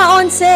Mga onse,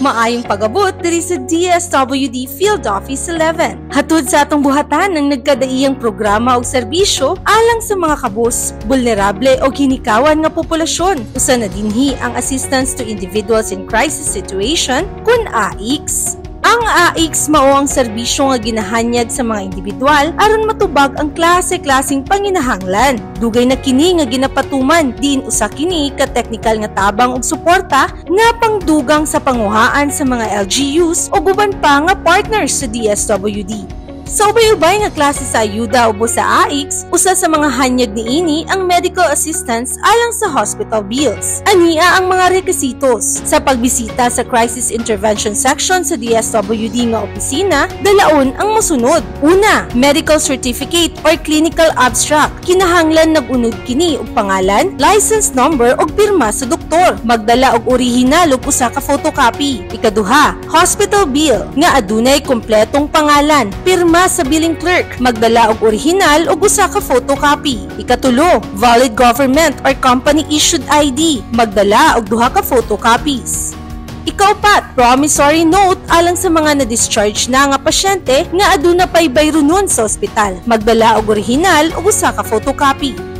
maayong pag-abot diri sa DSWD Field Office 11. Hatud sa atong buhatan ang nagkadaiyang programa ug serbisyo alang sa mga kabus, vulnerable o hinikawan nga populasyon. Usa na dinhi ang Assistance to Individuals in Crisis Situation kun AICS. Ang AICS mao ang serbisyo nga ginahanyag sa mga individual aron matubag ang klase-klaseng panginahanglan. Dugay na kini nga ginapatuman, diin usa kini ka teknikal nga tabang ug suporta nga pangdugang sa panguhaan sa mga LGUs ug uban pa nga partners sa DSWD. Sa ubay-ubay nga klase sa ayuda ubos sa AICS, usa sa mga hanyag niini ang medical assistance alang sa hospital bills. Ania ang mga rekisitos. Sa pagbisita sa Crisis Intervention Section sa DSWD nga opisina, dalaon ang mosunod. Una, medical certificate or clinical abstract. Kinahanglan nag-unod kini og pangalan, license number ug pirma sa doktor. Magdala og orihinal ug usa ka photocopy. Ikaduha, hospital bill nga adunay kompletong pangalan, pirma sa billing clerk, magdala og orihinal ug usa ka photocopy. Ikatulo, valid government or company issued ID, magdala og duha ka photocopies. Ikaupat, promissory note alang sa mga na-discharge na nga pasyente nga aduna pay bayronon sa ospital, magdala og orihinal ug usa ka photocopy.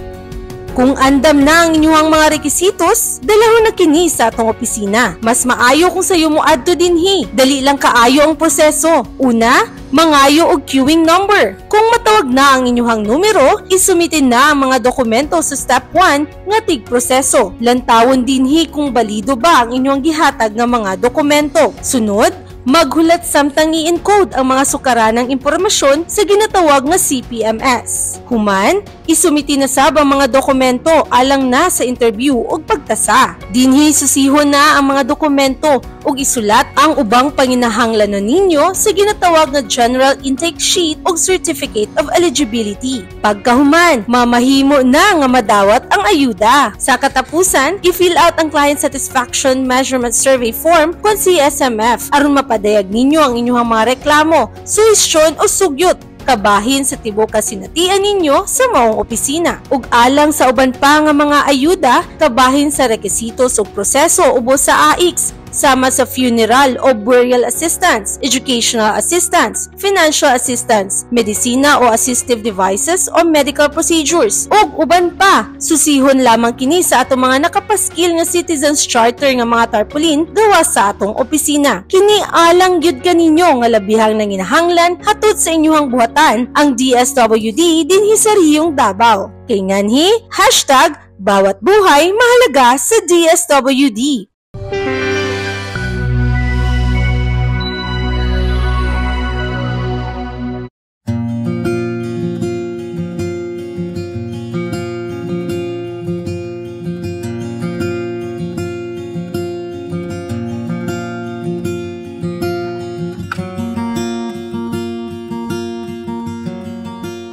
Kung andam na ang inyong mga rekisitos, dalahon na kini sa atong opisina. Mas maayo kung sayo mo adto dinhi. Dali lang kaayo ang proseso. Una, mangayo og queuing number. Kung matawag na ang inyong numero, isumitin na ang mga dokumento sa step 1 nga tig-proseso. Lantawon dinhi kung balido ba ang inyong gihatag nga mga dokumento. Sunod, maghulat samtang i-encode ang mga sukaranang impormasyon sa ginatawag nga CPMS. Human, isumiti na sab ang mga dokumento alang na sa interview ug pagtasa. Dinhi susihon na ang mga dokumento ug isulat ang ubang panginahanglanon ninyo sa ginatawag nga General Intake Sheet ug Certificate of Eligibility. Pagkahuman, mamahimo na nga madawat ang ayuda. Sa katapusan, i-fill out ang Client Satisfaction Measurement Survey Form kon CSMF aron mapadayag ninyo ang inyong mga reklamo, suhestyon o sugyot kabahin sa tibuok kasinatian ninyo sa maong opisina. Ug alang sa uban pa nga mga ayuda, kabahin sa rekisitos ug proseso ubos sa AICS, sama sa funeral o burial assistance, educational assistance, financial assistance, medisina o assistive devices o medical procedures, ug uban pa. Susihon lamang kini sa atong mga nakapaskil nga Citizens Charter nga mga tarpaulin gawa sa atong opisina. Kini alang gyud kaninyo nga labihang nanginahanglan hatod sa inyong buhatan ang DSWD dinhi sa Riyong Davao. Kay nganhi, #BawatBuhayMahalaga sa DSWD.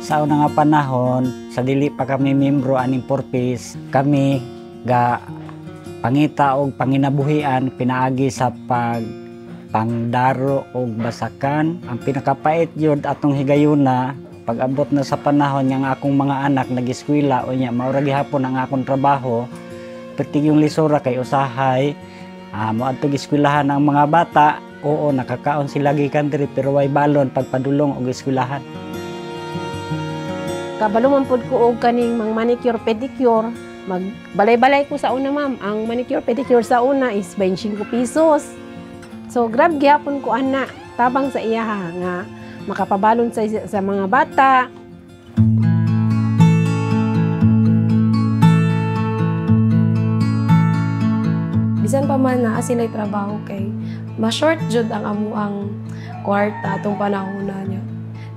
Sa una nga panahon, sa dili pa kami membro aning 4Ps, kami ga pangita og panginabuhian pinaagi sa pag pangdaro og basakan. Ang pinakapait yun atong higayuna, pag-abot na sa panahon nga akong mga anak nag-eskwela o nya mao ra gihapon ang akong trabaho, perti yung lisura kay usahay moadto eskwelahan ang mga bata. Oo, nakakaon sila gikan diri pero way balon pagpadulong og eskwelahan. Kabalo man pud ko og kaning mang manicure pedicure, magbalay-balay ko sa una ma'am. Ang manicure pedicure sa una is 25 pesos. So grab gyapon ko ana, tabang sa iya ha, nga makapabalon sa mga bata. Bisan pa man naa sila'y trabaho kay ma-short jud ang amuang kwarta atong panahon na niya.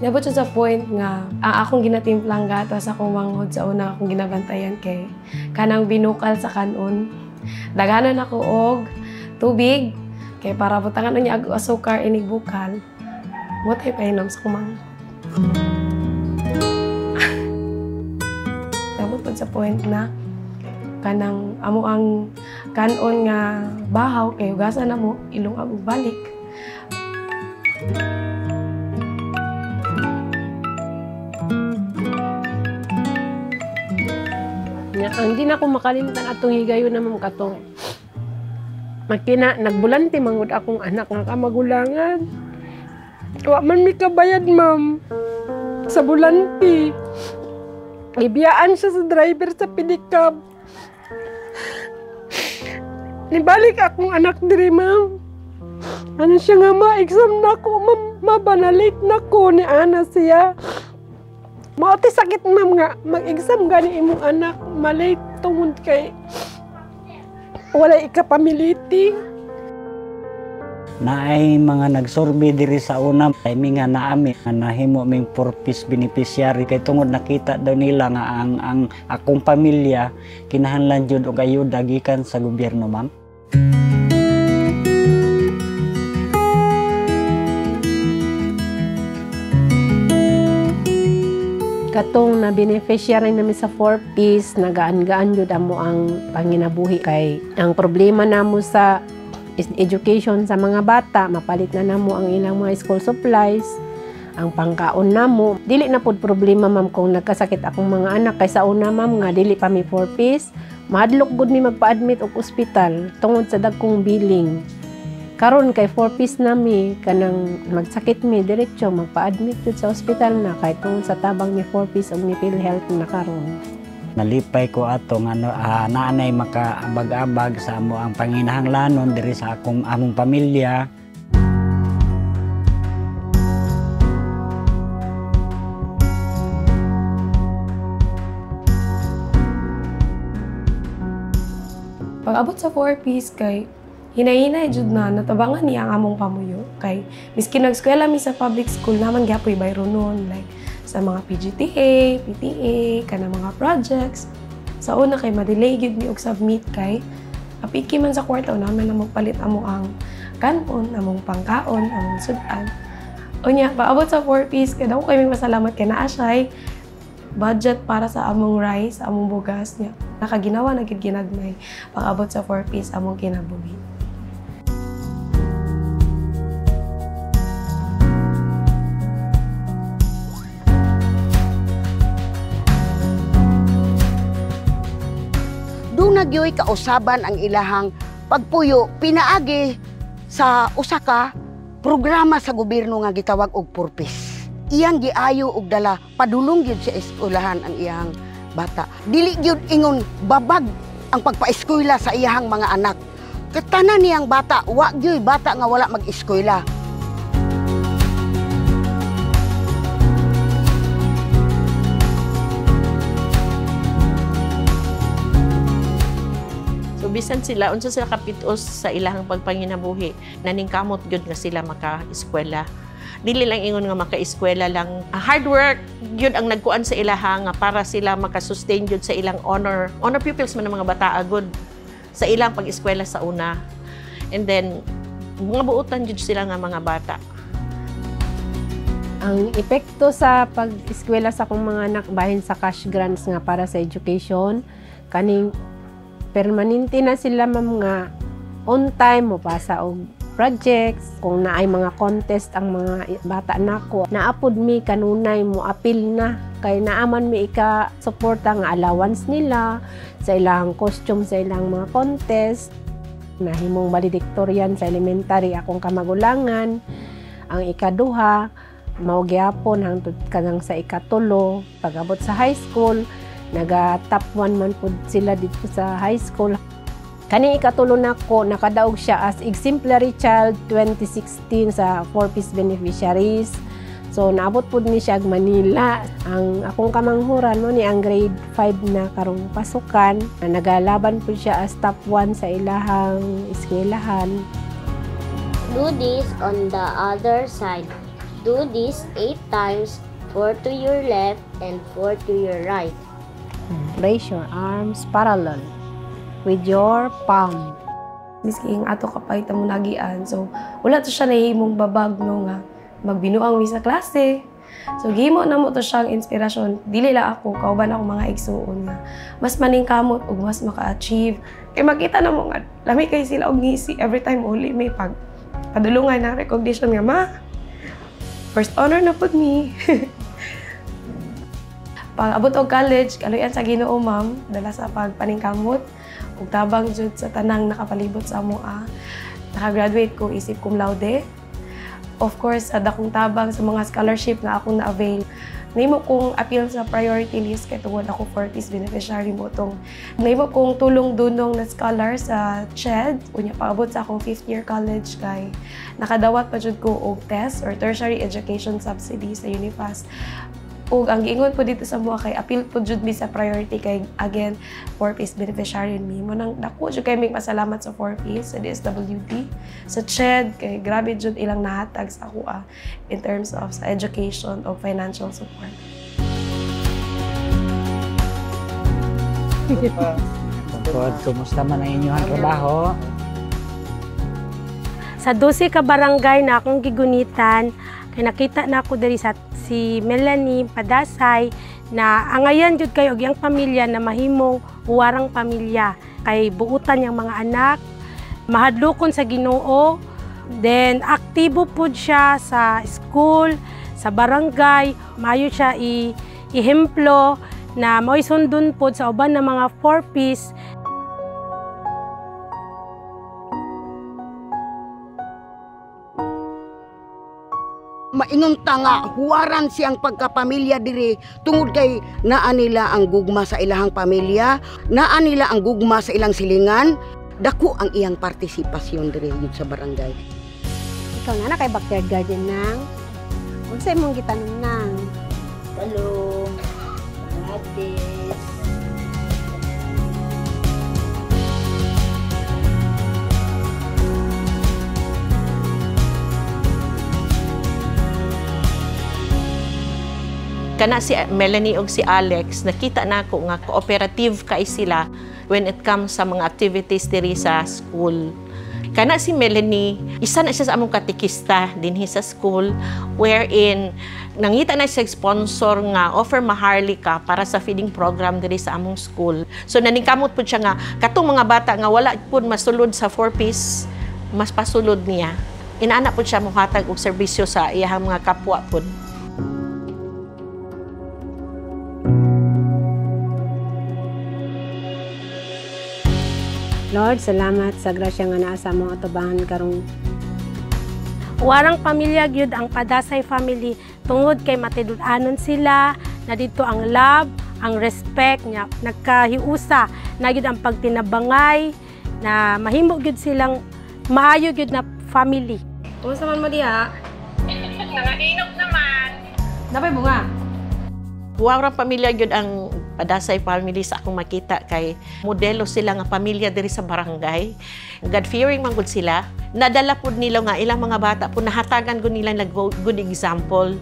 Niabot siya sa point nga ang akong ginatimplang gatas akong manghod sa una akong ginabantayan kay kanang binukal sa kanon. Daghanan ako og tubig kay para butangan niya og asukar inig bukal. Mo tay painom sa kumang. Niabot sa point na kanang amo ang kanon nga bahaw kay hugasan na mo ilong ag balik. Ang di na ko makalimutan atong higayon na ma'am katong Makina, nagbulante mangud akong anak nga kamagulangan. Wa man mi kabayad, ma'am. Sa bulante. Ibiyaan siya sa driver sa pedicab. Nibalik akong anak diri, ma'am. Ano siya nga, ma, exam na ko, ma'am, mabanalik na ko ni Ana siya. Mao ti sakit, ma'am, nga mag-exam gani imong anak, malate tungod kay wala ikapamiliti. Naay mga nagsurvey diri sa una timing nga naami nga nahimo ming 4Ps beneficiary kay tungod nakita daw nila nga ang akong pamilya kinahanglan jud og ayuda gikan sa gobyerno, ma'am. Katong na beneficiary nami sa 4Ps, nagaan-gaan jud amo ang panginabuhi kay ang problema namo sa education sa mga bata, mapalit na namo ang ilang mga school supplies, ang pangkaon namo. Dili na pud problema, ma'am, kung nagkasakit akong mga anak kay sa una, ma'am, nga dili pa mi 4Ps, mahadlok gud mi magpa-admit og ospital tungod sa dagkong billing. Karon kay 4Ps nami, kanang magsakit mi diretso magpa-admit jud sa ospital na kay tungod sa tabang ni 4Ps ug ni PhilHealth na karon. Nalipay ko ato nga ano, naanay makaabag-abag sa amo ang panginahanglanon diri sa akong among pamilya. Pag abot sa 4Ps kay hinay-hinay jud na natabangan niya ang among pamuyo kay miskin nag-eskwela mi sa public school naman gyapoy bayronon like sa mga PGTA, PTA, kana mga projects. Sa una kay ma-delay gyud mi og submit kay apiki man sa kwarta naman na magpalit amo ang kanon, among pangkaon, among sud-an. Unya, paabot sa 4Ps kay dako kay pasalamat kay naa siya'y budget para sa among rice, among bugas niya. Nakaginawa na gid ginagmay pag-abot sa 4Ps among kinabuhi. Duna gyoy kausaban ang ilahang pagpuyo pinaagi sa usa ka programa sa gobyerno nga gitawag og 4Ps. Iyang giayo og dala padulong gyud sa eskwelahan ang iyang bata. Dili gyud ingon babag ang pagpaeskwela sa iyang mga anak. Katanan niyang bata, wa gyoy bata nga wala mag-eskwela. So bisan sila unsa sila kapitos sa ilahang pagpanginabuhi, naningkamot gyud nga sila maka-eskwela. Dili lang ingon nga maka-eskwela lang. Hard work gyud ang nagkuan sa ilaha nga para sila maka-sustain gyud sa ilang honor. Honor pupils man ang mga bata agud sa ilang pag-eskwela sa una. And then mga buotan gyud sila nga mga bata. Ang epekto sa pag-eskwela sa akong mga anak bahin sa cash grants nga para sa education, kaning permanente na sila, ma'am, nga on time mo pasa og projects, kung naay mga contest ang mga bata nako, naapod mi kanunay mo apil na kay naaman mi ika suporta nga allowance nila sa ilang costume sa ilang mga contest. Nahimong valedictorian sa elementary akong kamagulangan, ang ikaduha mao gyapon hangtod kanang sa ikatulo. Pag-abot sa high school, naga top 1 man pud sila dito sa high school. Kani ikatulo nako, nakadaog siya as exemplary child 2016 sa 4Ps beneficiaries. So naabot pud ni siya og Manila. Ang akong kamanghuran mo ni ang grade 5 na karong pasukan, nagalaban pud siya as top 1 sa ilahang eskwelahan. Do this on the other side. Do this 8 times, 4 to your left and 4 to your right. Raise your arms parallel with your palm. Miski ang ato kapay tamo nagian, so wala to siya nahimong babag no nga magbinuang mi sa klase. So gihimo na mo to siyang inspirasyon. Dili lang ako, kauban ako mga igsuon nga mas maningkamot ug mas maka-achieve. Kay makita na mo nga lami kay sila og ngisi every time uli may pag padulungan na recognition nga ma. First honor na pud mi. Pag abot og college, kaluyan sa Ginoo, ma'am, dala sa pagpaningkamot Ug tabang jud sa tanang nakapalibot sa amoa. Nakagraduate ko isip cum laude. Of course, sa dakong tabang sa mga scholarship nga akong na-avail. Nahimo kong appeal sa priority list kay tungod ako 4Ps beneficiary mo tong. Nahimo kong tulong dunong na scholar sa CHED unya paabot sa akong 5th year college kay nakadawat pa jud ko og test or tertiary education subsidy sa Unifast. Ug ang giingon po dito sa mua kay appeal po jud mi sa priority kay again 4Ps beneficiary mi. Mo nang dako jud kay mig pasalamat sa 4Ps, sa DSWD, sa CHED kay grabe jud ilang nahatag sa akoa in terms of sa education o financial support. Tungkod, kumusta man ang inyong trabaho? Sa 12 ka barangay na akong gigunitan, kay nakita na ako diri sa si Melanie Padasay na angayan jud kayo og iyang pamilya na mahimong huwarang pamilya kay buutan niyang mga anak, mahadlokon sa Ginoo, then aktibo pud siya sa school, sa barangay, maayo siya ihemplo na mao'y sundon pud sa uban ng mga 4Ps. Maingon ta nga huwaran siyang pagkapamilya diri tungod kay naa nila ang gugma sa ilahang pamilya, naa nila ang gugma sa ilang silingan, dako ang iyang partisipasyon diri yun sa barangay. Ikaw na kay backyard garden nang unsay imong gitanom nang? Talong, kamatis. Kana si Melanie og si Alex, nakita nako nga cooperative kay sila when it comes sa mga activities diri sa school. Kana si Melanie, isa na siya sa among katikista dinhi sa school wherein nangita na siya sponsor nga offer Maharlika para sa feeding program diri sa among school. So naningkamot pud siya nga katong mga bata nga wala pud masulod sa 4Ps, mas pasulod niya. Inaana pud siya mohatag og serbisyo sa iyahang mga kapwa pud. Lord, salamat sa grasya nga naa sa among atubangan karong. Warang pamilya gyud ang Padasay family tungod kay matinud-anon sila, na dito ang love, ang respect niya, nagkahiusa na gyud ang pagtinabangay, na mahimo gyud silang maayo gyud na family. Kumusta man mo diha? Nangainok naman. Napay bunga. Warang pamilya gyud ang Padasay family sa akong makita kay modelo sila nga pamilya diri sa barangay. God-fearing man gud sila. Nadala pud nila nga ilang mga bata pud nahatagan gud nila nag good example.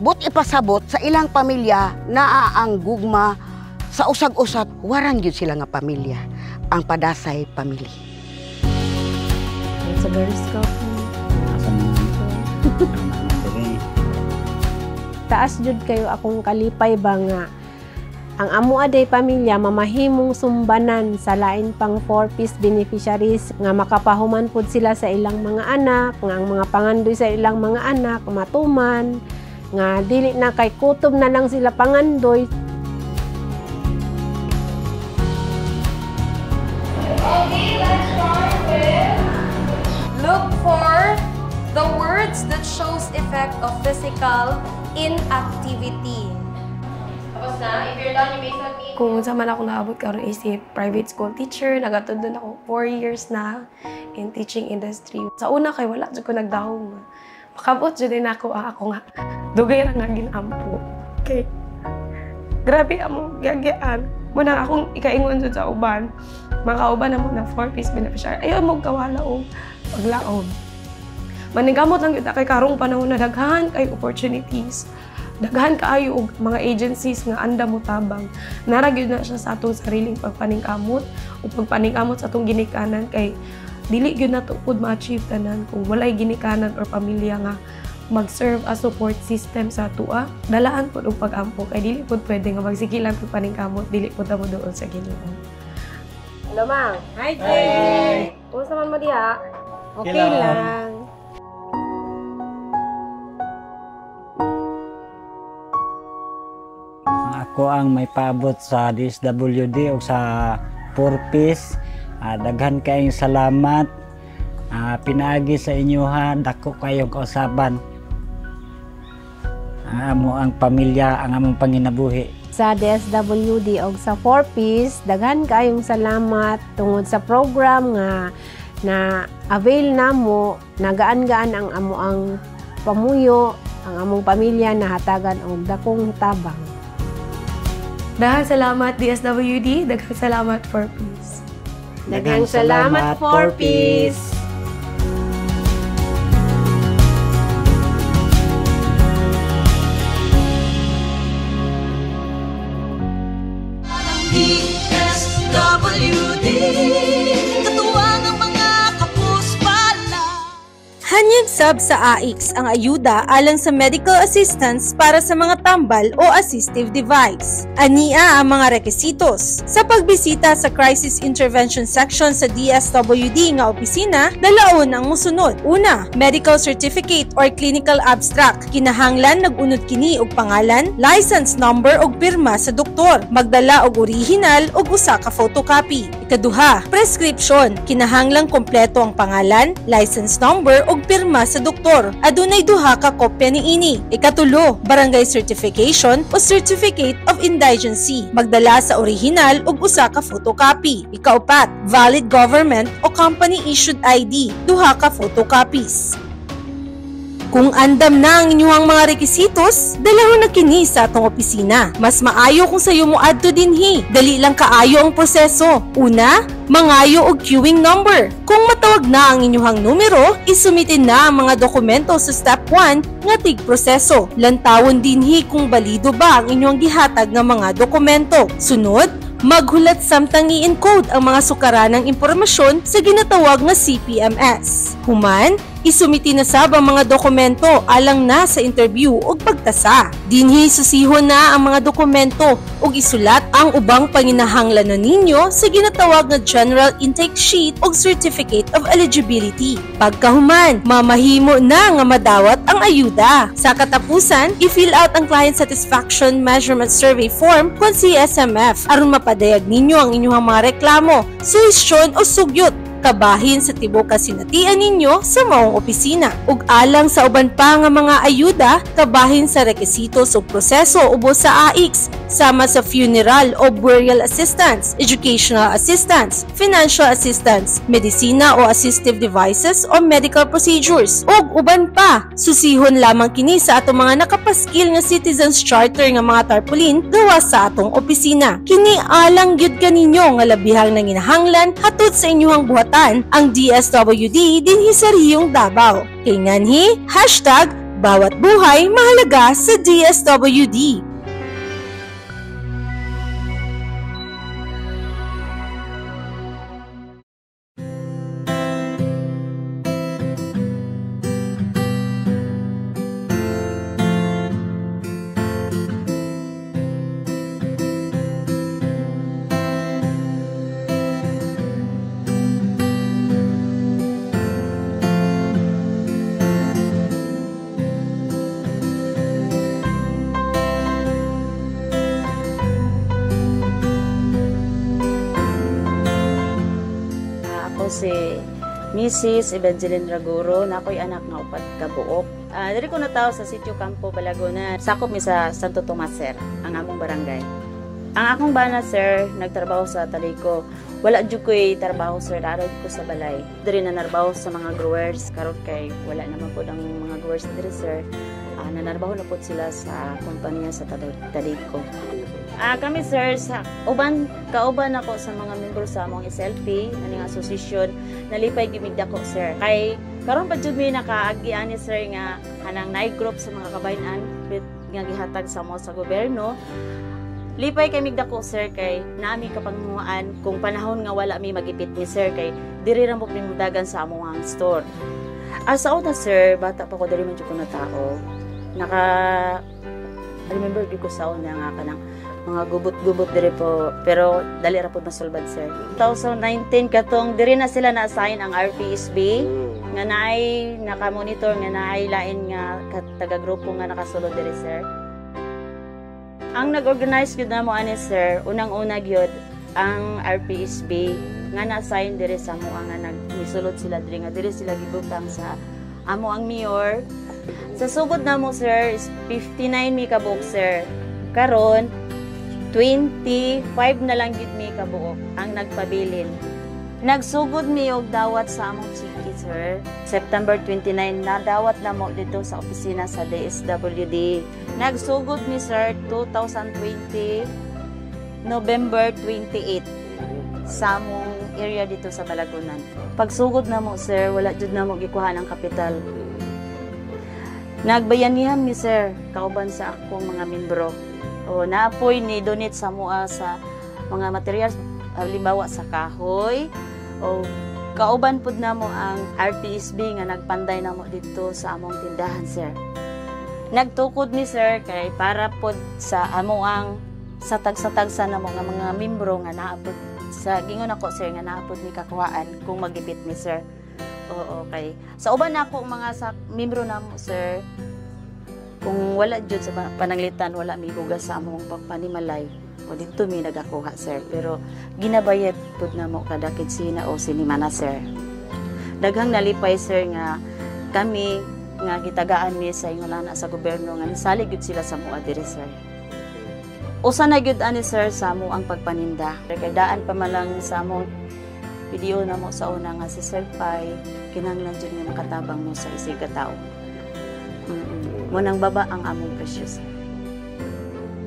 But ipasabot sa ilang pamilya naa ang gugma sa usag-usag, waran gyud sila nga pamilya, ang Padasay family. Sa Girl Scout. Taas jud kayo akong kalipay ba nga ang amo aday pamilya mamahimong sumbanan sa lain pang 4Ps beneficiaries nga makapahuman pud sila sa ilang mga anak, nga ang mga pangandoy sa ilang mga anak matuman, nga dili na kay kutob na lang sila pangandoy. Okay, let's start with look for the words that shows effect of physical inactivity. Tapos na, if you're done, you may submit. Kung unsa man ako naabot karon isip private school teacher, nagatudlo na ako 4 years na in teaching industry. Sa una kay wala jud ko nagdahom. Makabot jud din ako ako nga dugay ra nga ginampo. Okay. Grabe among giagian. Muna akong ikaingon jud sa uban. Mga kauban na mo na 4Ps beneficiary. Ayaw mo kawala og paglaom. Maningkamot lang gyud kay karong panahon na daghan kay opportunities. Daghan kaayo og mga agencies nga anda mo tabang. Nara gyud na siya sa atong sariling pagpaningkamot o pagpaningkamot sa atong ginikanan kay dili gyud nato pud ma-achieve tanan kung walay ginikanan or pamilya nga mag-serve as support system sa atoa. Dalaan pud og pag-ampo kay dili pud pwede nga magsige lang pagpaningkamot, dili pud ta moduol sa Ginoo. Hello, Mang. Hi, Jay. Kumusta man mo diha? Okay lang. Ako ang may paabot sa DSWD o sa 4Ps Daghan kayong salamat. Pinaagi sa inyo ha, dako kayong kausaban. Ang amo ang pamilya, ang among panginabuhi. Sa DSWD og sa 4Ps, daghan kayong salamat tungod sa program nga na avail namo, nagaan-gaan ang amo ang pamuyo, ang among pamilya nahatagan og dakong tabang. Daghang salamat DSWD, daghang salamat 4Ps. Daghang salamat 4Ps. DSWD, katuwang ang mga kapuspala. Hanyag sab sa AICS ang ayuda alang sa medical assistance para sa mga tambal o assistive device. Ania ang mga rekisitos. Sa pagbisita sa Crisis Intervention Section sa DSWD nga opisina, dalaon ang musunod. Una, medical certificate or clinical abstract. Kinahanglan nagunod kini og pangalan, license number og pirma sa doktor. Magdala og orihinal og usa ka photocopy. Ikaduha, prescription. Kinahanglan kompleto ang pangalan, license number og pirma sa doktor. Adunay duha ka kopya niini. Ikatulo, barangay certification o certificate of indigency. Magdala sa orihinal ug usa ka photocopy. Ikaupat, valid government o company issued ID. Duha ka photocopies. Kung andam na ang inyong mga rekisitos, dalahon na kini sa atong opisina. Mas maayo kung sayo mo adto dinhi. Dali lang kaayo ang proseso. Una, mangayo og queuing number. Kung matawag na ang inyong numero, isumitin na ang mga dokumento sa step 1 nga tig-proseso. Lantawon dinhi kung balido ba ang inyong gihatag nga mga dokumento. Sunod, maghulat samtang i-encode ang mga sukaranang impormasyon sa ginatawag nga CPMS. Human, isumiti na sab ang mga dokumento alang na sa interview ug pagtasa. Dinhi susihon na ang mga dokumento ug isulat ang ubang panginahanglanon ninyo sa ginatawag nga General Intake Sheet ug Certificate of Eligibility. Pagkahuman, mamahimo na nga madawat ang ayuda. Sa katapusan, i-fill out ang Client Satisfaction Measurement Survey Form kon CSMF aron mapadayag ninyo ang inyong mga reklamo, suhestyon o sugyot kabahin sa tibuok kasinatian ninyo sa maong opisina. Ug alang sa uban pa nga mga ayuda, kabahin sa rekisitos o proseso ubos sa AICS, sama sa funeral o burial assistance, educational assistance, financial assistance, medisina o assistive devices o medical procedures, ug uban pa. Susihon lamang kini sa atong mga nakapaskil nga Citizens Charter nga mga tarpaulin gawa sa atong opisina. Kini alang gyud kaninyo nga labihang nanginahanglan hatod sa inyong buhatan ang DSWD dinhi sa Riyong Davao. Kay nganhi, hashtag bawat buhay mahalaga sa DSWD. Si Mrs. Evangeline Raguro, na ako'y anak nga upat ka buok. Diri ko natawo sa Sitio Campo, Balagona. Sakop mi sa Santo Tomas, sir, ang among barangay. Ang akong bana, sir, nagtrabaho sa Taliko. Wala jud ko'y trabaho, sir, arog ko sa balay. Diri na narbaho sa mga growers, karon kay wala naman pod ang mga growers diri, sir. Nanarbaho na pod sila sa kumpanya sa Taliko. Kami, sir, sa uban kauban ako sa mga membro sa among SLP, aning association, nalipay gimigda ko, sir. Kay karon pa jud mi nakaagi ani, sir, nga kanang night group sa mga kabayan-an nga gihatag sa mo sa gobyerno. Lipay kay migdako, sir, kay naami kapanguhaan kung panahon nga wala mi magipit ni sir kay diri ra mo pindagan sa among store. Sa una, sir, bata pa ko diri man jud ko na tao. Naka remember gyud ko sa una nga kanang mga gubot-gubot diri po, pero dali ra pud masulbad, sir. 2019 katong diri na sila na-assign ang RPSB nga naay naka-monitor nga naay lain nga taga-grupo nga nakasulod diri, sir. Ang nag-organize gyud namo ani, sir, unang-una gyud ang RPSB. Nga na-sign dire sa amo nga nagmisulod sila dire nga dire sila gibutang sa amo ang mayor. Sa sugod namo, sir, is 59 mi kabuok, sir. Karon 25 na lang gid mi kabuok ang nagpabilin. Nagsugod mi og dawat sa among chiki, sir. September 29 na dawat na mo dito sa opisina sa DSWD. Nagsugod mi, sir, 2020 November 28 sa among area dito sa Balagunan. Pagsugod na mo, sir, wala jud na mo gikuha ng kapital. Nagbayanihan mi, sir, kauban sa akong mga membro. O naapoy ni donate sa mua sa mga materials, halimbawa sa kahoy, o kauban pud namo ang RPSB nga nagpanday namo dito sa among tindahan, sir. Nagtukod mi, sir, kay para pod sa amo ang sa tagsa-tagsa namo nga mga membro nga naa pod sa gingon ako, sir, nga naa pod mi kakuhaan kung magipit mi, sir. Oo, kay sa uban nako mga sa membro namo, sir, kung wala jud sa pananglitan wala mi bugas sa among pagpanimalay o dito mi nagakuha, sir, pero ginabayad pud namo kada kinsena o sinimana, sir. Daghang nalipay, sir, nga kami nga gitagaan mi sa ingon ana sa gobyerno nga nisalig gyud sila sa mua diri, sir. Usa na gyud ani, sir, sa amo ang pagpaninda. Kay daan pa man lang sa among video na mo sa una nga si Sir Pai, kinahanglan jud nga makatabang mo sa isig ka tawo. Mo nang baba ang among presyo, sir.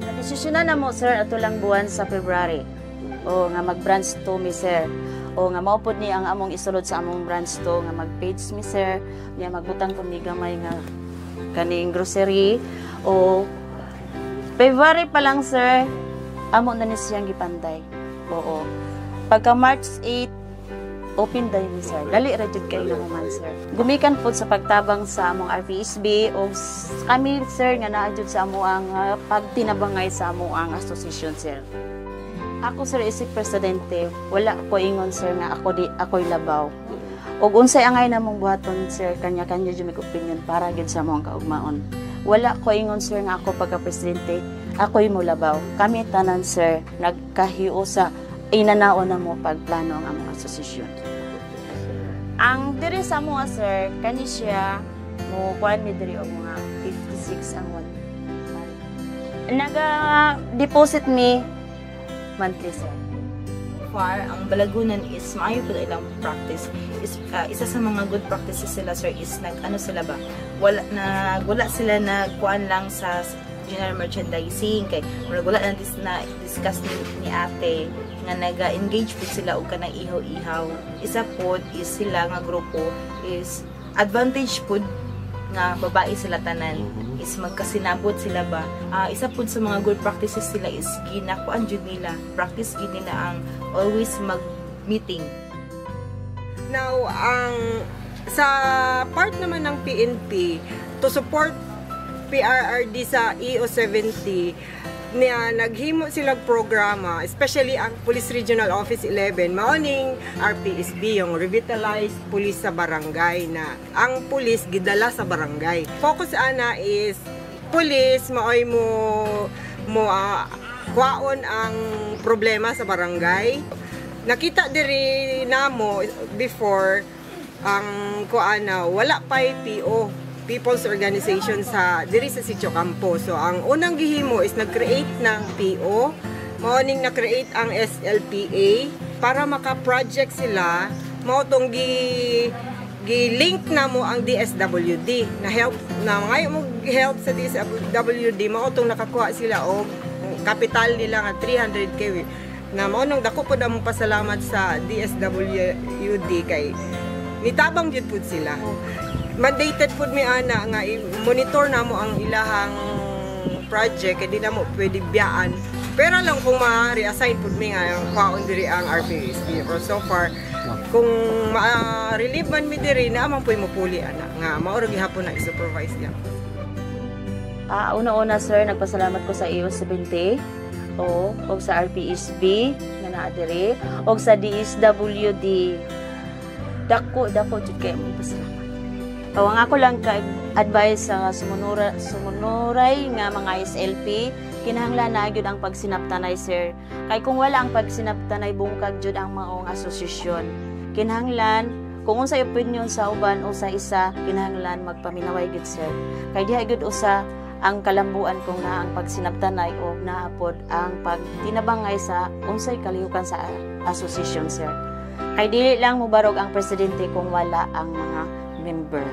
Nadesisyonan na mo, sir, ato lang buwan sa February. O nga mag-branch 2 mi, sir. O nga mao pod ni ang among isulod sa among branch 2 nga mag-page mi, sir, niya magbutang ko mi gamay nga kaning grocery. O February pa lang, sir, amo na ni siyang gipanday. Oo. Pagka March 8, open day ni, sir. Dali ra jud kay naman, sir. Gumikan pod sa pagtabang sa among RPSB og kami, sir, nga naa jud sa amo ang pagtinabangay sa amo ang association, sir. Ako, sir, isip presidente, wala ko ingon, sir, nga ako di ako'y labaw. Og unsay angay namong buhaton, sir, kanya-kanya jud mig opinion para gyud sa among kaugmaon. Wala ko ingon, sir, nga ako pagka presidente, ako'y mulabaw. Kami tanan, sir, nagkahiusa sa inanaon na mo pagplano ang among asosasyon. Ang diri sa mo, sir, kani siya mo kuan mi diri og mga 56 ang one month. Naga-deposit mi monthly, sir. Far, ang Balagunan is maayo pud ilang practice. Is isa sa mga good practices sila, sir, is nag ano sila ba? Wala sila nagkuan lang sa general merchandising kay murag wala na dis na discuss ni ate nga naga-engage pud sila og kanang ihaw-ihaw. Isa pod is sila nga grupo is advantage pud nga babae sila tanan is magkasinabot sila ba. Isa pud sa mga good practices sila is ginakuan jud nila, practice gid nila ang always mag-meeting. Now, ang sa part naman ng PNP to support PRRD sa EO 70 niya, naghimo sila programa, especially ang Police Regional Office 11, mao ning RPSB, yung Revitalized Police sa Barangay, na ang police gidala sa barangay. Focus ana is police maoy mo mo kwaon ang problema sa barangay. Nakita diri namo before ang kuana, wala pa'y PO, People's Organization, sa diri sa Sitio Campo. So ang unang gihimo is nag-create ng PO, mao ning na-create ang SLPA para maka-project sila, mao tong gi-link na mo ang DSWD na help na ngayon mo help sa DSWD, mao tong nakakuha sila og kapital nila nga 300K na mao nang dako pod among pasalamat sa DSWD kay nitabang jud pud sila. Mandated pud mi ana nga i-monitor namo ang ilahang project kay di na mo pwede biyaan. Pero lang kung ma-reassign pud mi nga kwaon diri ang RPSB. Pero so far kung ma-relieve man mi diri na man puy mopuli ana nga mao ra gihapon na i-supervise niya. Una-una, sir, nagpasalamat ko sa EO 70 o og sa RPSB nga naa diri og sa DSWD. Dako dako jud kay mo pasalamat. Ang ako lang ka advice sa sumunuray nga mga SLP, Kinahanglan na gyud ang pagsinabtanay, sir. Kay kung wala ang pagsinabtanay, bungkag jud ang maong asosasyon. Kinahanglan kung unsay opinion sa uban o sa isa, kinahanglan magpaminaway gyud, sir. Kay diha gyud usa ang kalambuan kung naa ang pagsinabtanay o naa pod ang pagtinabangay sa unsay kalihukan sa asosasyon, sir. Kay dili lang mobarog ang presidente kung wala ang mga member.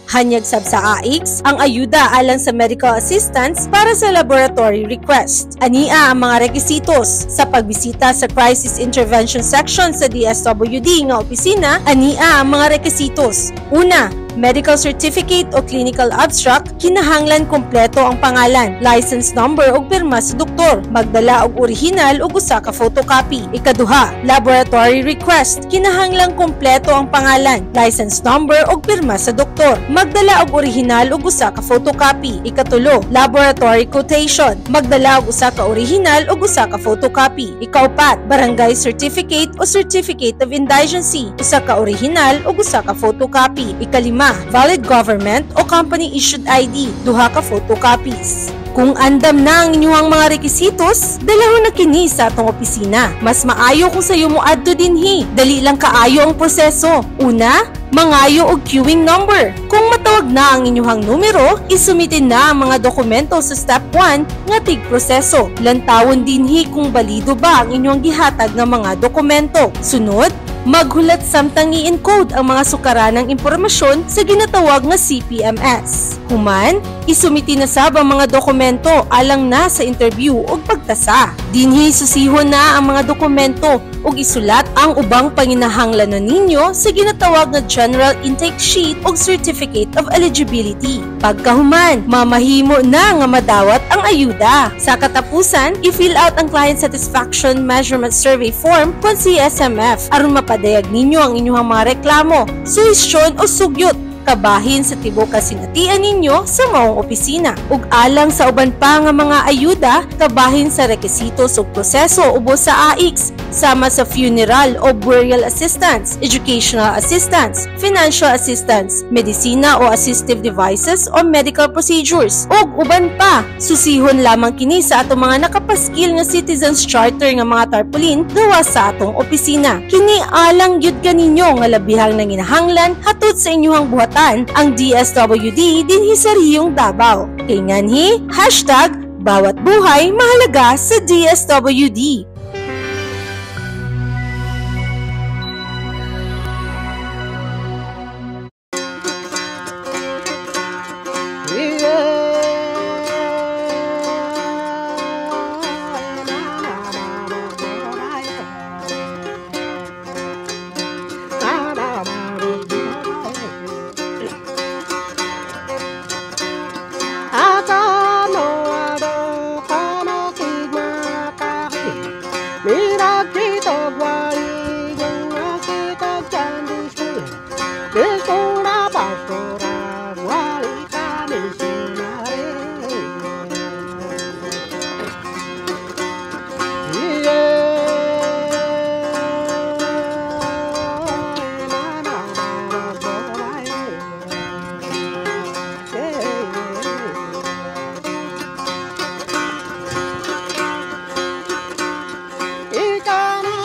Hanyag sab sa AICS ang ayuda alang sa medical assistance para sa laboratory request. Ania ang mga rekisitos sa pagbisita sa Crisis Intervention Section sa DSWD nga opisina. Ania ang mga rekisitos. Una, medical certificate o clinical abstract, kinahanglan kompleto ang pangalan, license number ug pirma sa doktor, magdala og orihinal ug usa ka photocopy. Ikaduha, laboratory request, kinahanglan kompleto ang pangalan, license number ug pirma sa doktor, magdala og orihinal ug usa ka photocopy. Ikatulo, laboratory quotation, magdala og usa ka orihinal ug usa ka photocopy. Ikaupat, barangay certificate o certificate of indigency, usa ka orihinal ug usa ka photocopy. Ikalima, valid government o company-issued ID, duha ka photocopies. Kung andam na ang inyong mga rekisitos, dalahon na kini sa atong opisina. Mas maayo kung sayo mo adto dinhi. Dali lang kaayo ang proseso. Una, mangayo og queuing number. Kung matawag na ang inyong numero, isumitin na ang mga dokumento sa step 1 nga tig-proseso. Lantawon dinhi kung balido ba ang inyong gihatag nga mga dokumento. Sunod, maghulat samtang i-encode ang mga sukaranang impormasyon sa ginatawag nga CPMS. Human, isumiti na sab ang mga dokumento alang na sa interview ug pagtasa. Dinhi susihon na ang mga dokumento ug isulat ang ubang panginahanglanon ninyo sa ginatawag nga General Intake Sheet ug Certificate of Eligibility. Pagkahuman, mamahimo na nga madawat ang ayuda. Sa katapusan, i-fill out ang Client Satisfaction Measurement Survey Form kon CSMF aron mapadayag ninyo ang inyong mga reklamo, suhestyon o sugyot kabahin sa tibuok kasinatian ninyo sa maong opisina. Ug alang sa uban pa nga mga ayuda, kabahin sa rekisitos ug proseso ubos sa AICS, sama sa funeral o burial assistance, educational assistance, financial assistance, medisina o assistive devices o medical procedures, ug uban pa. Susihon lamang kini sa atong mga nakapaskil nga Citizens Charter nga mga tarpaulin gawa sa atong opisina. Kini alang gyud kaninyo nga labihang nanginahanglan hatod sa inyong buhatan ang DSWD dinhi sa Riyong Davao. Kay nganhi, hashtag bawat buhay mahalaga sa DSWD.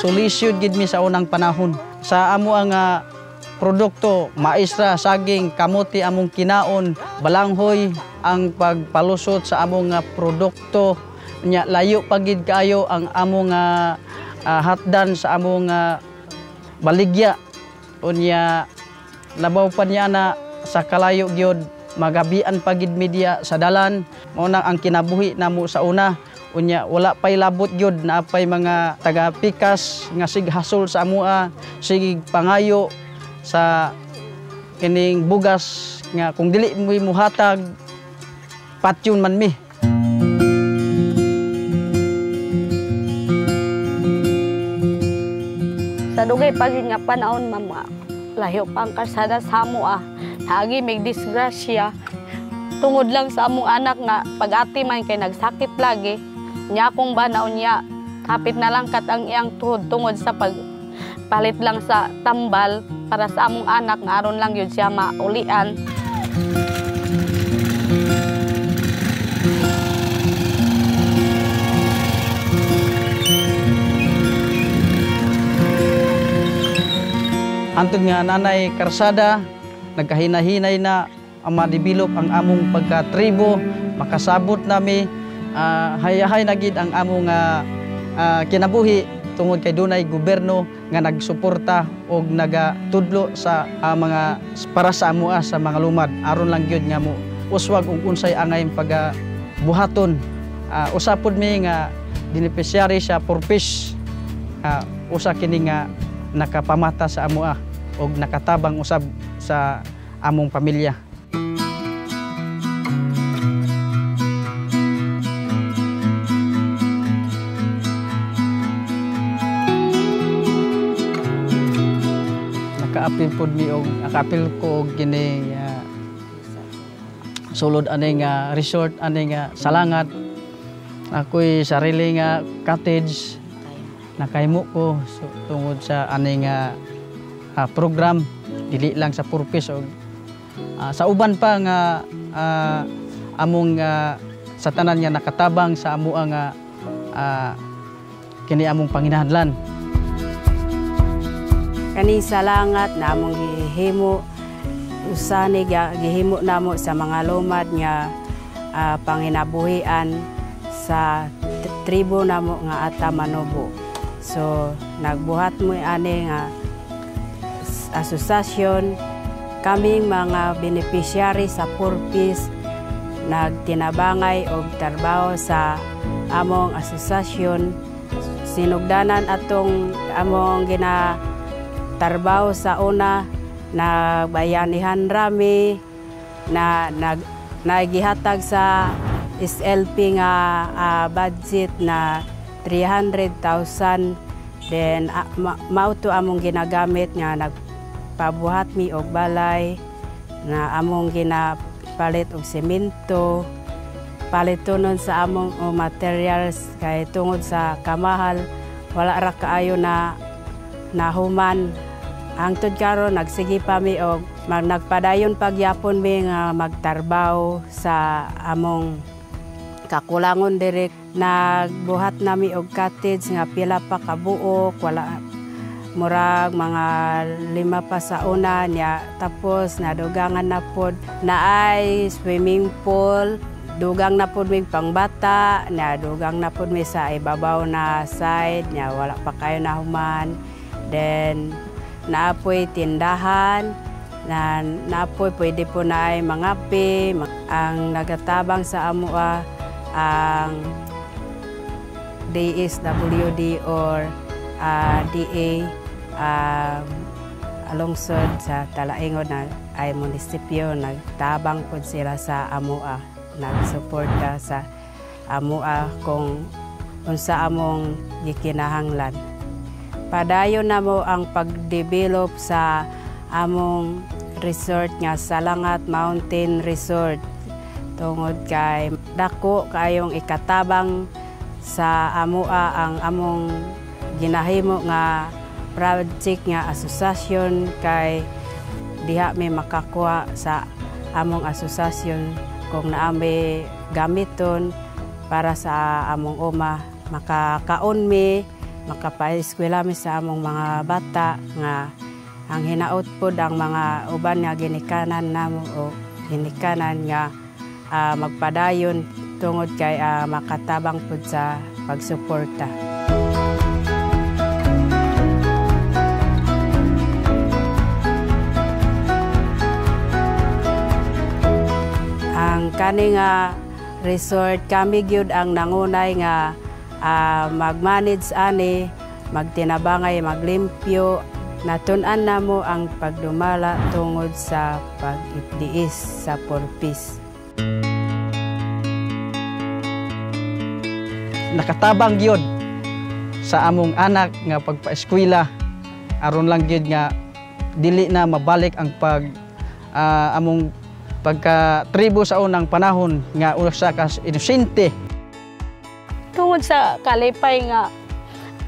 Sulisyod gid mi sa unang panahon. Sa amo ang produkto, mais ra, saging, kamote among kinaon, balanghoy ang pagpalusot sa among produkto. Nya layo pa gid kaayo ang among hatdan sa among baligya. Unya labaw pa niya na sa kalayo gyud, magabian pa gid media sa dalan. Mao na ang kinabuhi namo sa una. Unya wala pay labot gyud, naa pay mga taga-pikas nga sighasol sa amoa, sige pangayo sa kining bugas nga kung dili mo muhatag patyon man mi. Sa dugay pa gyud nga panahon, mama, Layo pa ang karsada sa amo ah. Naagi may disgrasya. Tungod lang sa among anak nga pag-ati man kay nagsakit lagi. Nya akong banaw niya, hapit na lang kat ang iyang tuhod tungod sa pagpalit lang sa tambal para sa among anak nga aron lang yun siya maulian. Antod nga nanay karsada, nagkahinahinay na ang ma-develop ang among pagkatribo, makasabot nami, hayahay na gid ang among kinabuhi tungod kay dunay gobyerno nga nagsuporta og nagatudlo sa mga para sa amoa sa mga lumad aron lang gyud nga mo uswag og unsay angay pagabuhaton. Usa pod mi nga beneficiary sa 4Ps, usa kini nga nakapamata sa amoa og nakatabang usab sa among pamilya. Nakaapil pod mi og nakaapil ko og kini sulod ani nga resort ani nga Salangat. Ako'y sarili nga cottage nakahimo ko so, tungod sa ani nga program dili lang sa 4Ps og sa uban pa nga among sa tanan nga nakatabang sa amoa nga kini among panginahanglan. Kani Salangat na among gihimo usa ni gihimo namo sa mga lumad nga panginabuhian sa tribo namo nga Ata Manobo. So nagbuhat mo ani nga asosasyon kaming mga beneficiary sa 4Ps nagtinabangay og trabaho sa among asosasyon. Sinugdanan atong among ginatarbaho sa una na bayanihan rami na nagihatag sa SLP nga budget na 300,000. Then mao to among ginagamit nga nagpabuhat mi og balay na among ginapalit og semento, palitonon sa among materials kay tungod sa kamahal wala ra kaayo na nahuman. Hangtod karon nagsige pa mi og nagpadayon pagyapon mi nga magtarbaho sa among kakulangon diri. Nagbuhat nami og cottage nga pila pa kabuok, wala murag mga 5 pa sa una niya, tapos nadugangan na pod naay swimming pool, dugang na pod mig pangbata, na dugang na pod mi sa ibabaw na side niya, wala pa kayo nahuman. Then naapoy tindahan, na naapoy pwede po na ay mangape. Ang nagatabang sa amoa ang DSWD or DA alungsod sa Talaingod na ay munisipyo, nagtabang pod sila sa amoa, nagsuporta sa amoa kung unsa among gikinahanglan. Padayon namo ang pagdevelop sa among resort nga Salangat Mountain Resort tungod kay dako kayong ikatabang sa amoa ang among ginahimo nga project nga asosasyon kay diha mi makakuha sa among asosasyon kung naami gamiton para sa among uma, makakaon mi, makapaeskwela mi sa among mga bata nga ang hinaot pod ang mga uban nga ginikanan namo o ginikanan nga magpadayon tungod kay makatabang pod sa pagsuporta. Ang kani nga resort kami gyud ang nangunay nga mag-manage ani, magtinabangay, maglimpyo. Natun-an namo ang pagdumala tungod sa pag-ipdiis sa 4Ps. Nakatabang gyud sa among anak nga pagpaeskwela aron lang gyud nga Dili na mabalik ang pag among pagka tribo sa unang panahon nga usa ka inosente. Tungod sa kalipay nga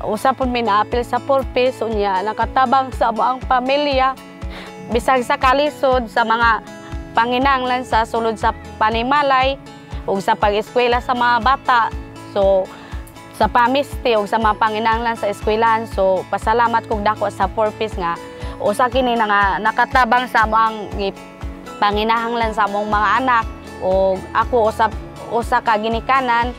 usa pud mi naapil sa 4Ps, unya nakatabang sa among pamilya bisag sa kalisod sa mga panginahanglan sa sulod sa panimalay ug sa pag-eskwela sa mga bata. So sa pamisti ug sa mga panginahanglan sa eskwelahan, so pasalamat kog dako sa 4Ps nga usa kini nga nakatabang sa among panginahanglan sa among mga anak. Ug ako usa ka ginikanan,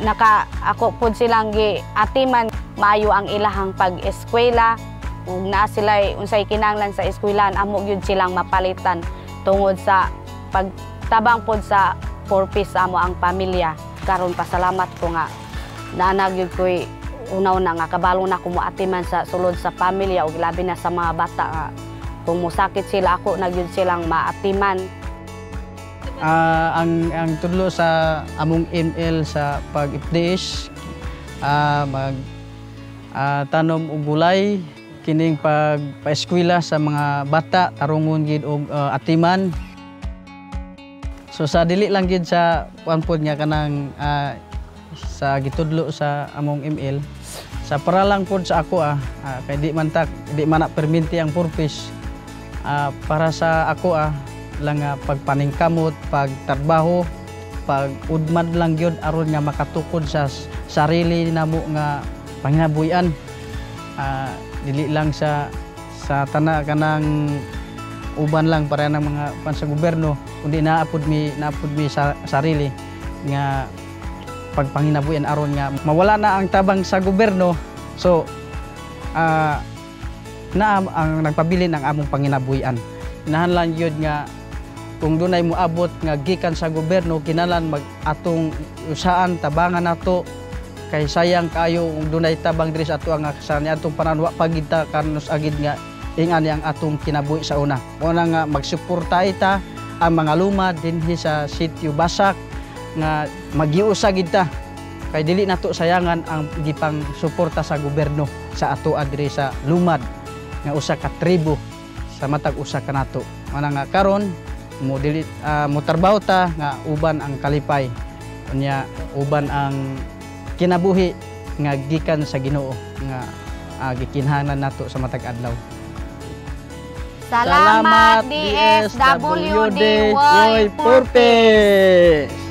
naka ako pud silang giatiman maayo ang ilahang pag-eskwela ug naa sila unsay kinahanglan sa eskwelahan, amo gyud silang mapalitan tungod sa pagtabang pud sa 4Ps sa amo ang pamilya. Karon pasalamat ko nga naa gyud koy una-una nga kabalo na ko moatiman sa sulod sa pamilya ug labi na sa mga bata nga kung mosakit sila ako na gyud silang maatiman. Ang tudlo sa among ML sa pag-FDS, mag tanom og gulay, kining pagpaeskwela sa mga bata tarungon gid og atiman. So sa dili lang gid sa kuan pod nga kanang sa gitudlo sa among ML, sa para lang pod sa ako kay di man na perminti ang 4Ps, para sa ako lang pagpaningkamot, pagtrabaho, pagudmad lang gyud aron nga makatukod sa sarili namo nga panginabuhian. Dili lang sa tana kanang uban lang para ng mga pan sa gobyerno, kundi naapod mi sa sarili nga pagpanginabuhian aron nga mawala na ang tabang sa gobyerno. So na ang nagpabilin ang among panginabuhian. Kinahanglan gyud nga kung dunay moabot nga gikan sa gobyerno, kinahanglan mag atong usaan tabangan nato kay sayang kaayo kung dunay tabang diri sa ato ang sa niadtong panahon wa pa gid ta kanus agid nga ingani ang atong kinabuhi sa una. Mao na nga magsuporta ita ang mga lumad dinhi sa Sitio Basak nga magiusa gid ta kay dili nato sayangan ang gipang suporta sa gobyerno sa ato diri sa lumad nga usa ka tribo sa matag usa ka nato. Mao na nga karon mo dili motrabaho ta nga uban ang kalipay, unya uban ang kinabuhi nga gikan sa Ginoo nga gikinahanglan nato sa matag adlaw. Salamat DSWD Woy 4Ps.